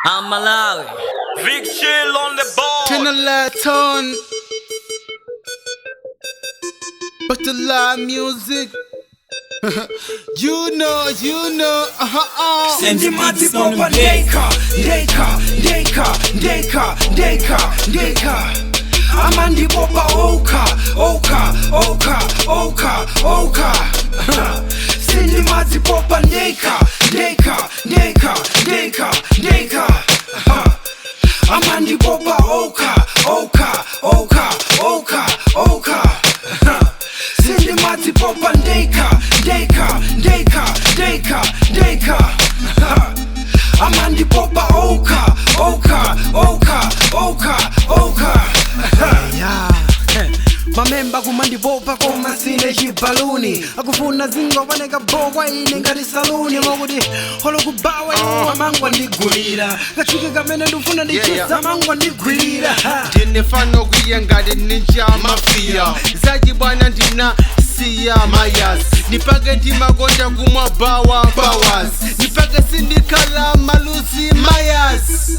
I'm Malawi. Big Chill on the board. Turn the lights on. But the live music. You know, uh-huh. Sindimadzipopa ndekha, ndekha, ndekha, ndekha, ndekha, ndekha. Amandipopa okha, okha, okha, okha, okha. Sindimadzipopa ndekha, ndekha, ndekha, ndekha, ndekha. Amandipopa okha, okha, okha, okha, okha. Sindimadzipopa ndekha, ndekha, ndekha, ndekha, ndekha. Amandipopa okha, okha, okha, okha, okha. Yeah. Mamemba kumandipopa koma sine chibaluni, akufuna zingooneka bokwa ine ngati saluni, mokuti holokubawa iwo amangwa ndigulira kachike kamene ndifuna ndichisa amangwa ndigwirira. Ndinefano kuye ngati ninja mafia, zachibwana ndina siya mayas, ndipake ndimakonda kumwa bawa powers, ndipake sindikhala maluzi mayas.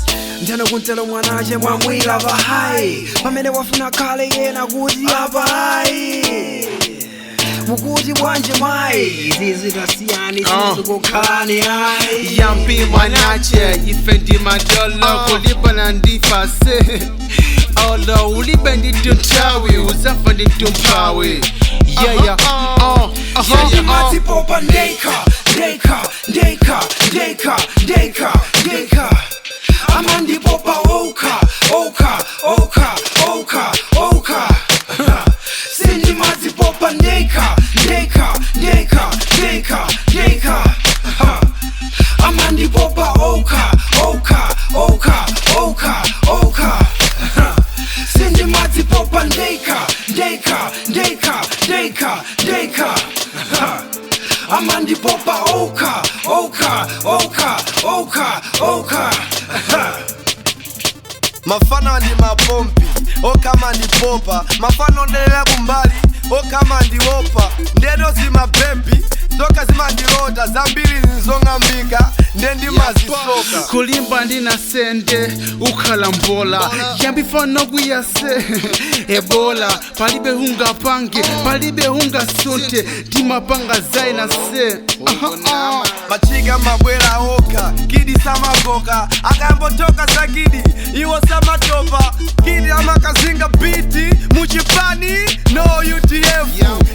Ndiyano kuntelo mwanache mwamwila pahayi pamene wafuna khale yena kuti apahayi mukuti bwanje mayi zizitasiyani sizikukhalani ayi. Yampi mwanache, ife ndimadolo kulibana ndifase olo ulibe ndituntawi uzafa nditumpawi, yeah. Sindimadzipopa ndekha, ndekha, ndekha, ndekha, ndekha, ndekha. Amandipopa okha, okha, okha, okha, okha. Sindimadzipopa ndekha, ndekha, ndekha, ndekha, ndekha. Amandipopa okha, okha, okha, okha, okha. Sindimadzipopa ndekha, ndekha, ndekha, ndekha, ndekha. Amandipopa okha, okha, okha, okha, okha. Mafano ndi mapompi okama ndipopa, mafano ndelera kumbali okama ndiopa, ndeno zimabhebhi zoka zimandilota, zambiri zinzong'ambika nde ndimazisoka. Kulimba ndinasende ukhala mbola yambifana kuyase ebola, palibe hungapange, palibe hungasunte, ndimapanga zaina se. Machika mabwera okha, kidi samagoka, akayambotoka za kidi iwo samatopa, kidi amakazinga biti muchipani no UDF,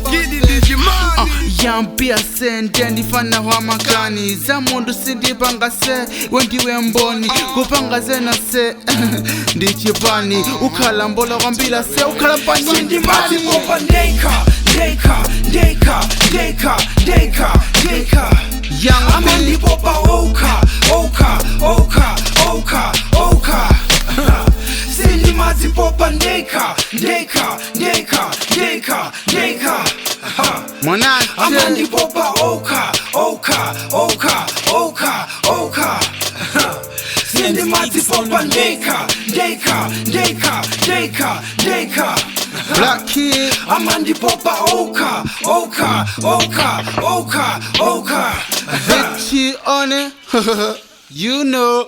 kidi ndi chimani. Yambi asende ndifana hwamakani za mundu sindipanga se wendiwe mboni kupanga zena se ndichipani ukhala mbola kwambila se ukhala mpani. Sindimadzipopa ndekha, ndekha, ndekha, ndekha, ndekha, ndekha. Young Amandipopa okha, okha, okha, okha, okha. Sindimadzipopa ndekha, ndekha, ndekha, ndekha, ndekha. Mwanache. Amandipopa okha, okha, okha, okha, okha. Sindimadzipopa ndekha, ndekha, ndekha, ndekha, ndekha. Black Kid. Amandipopa okha, okha, okha, okha, okha. Vichy on it. You know.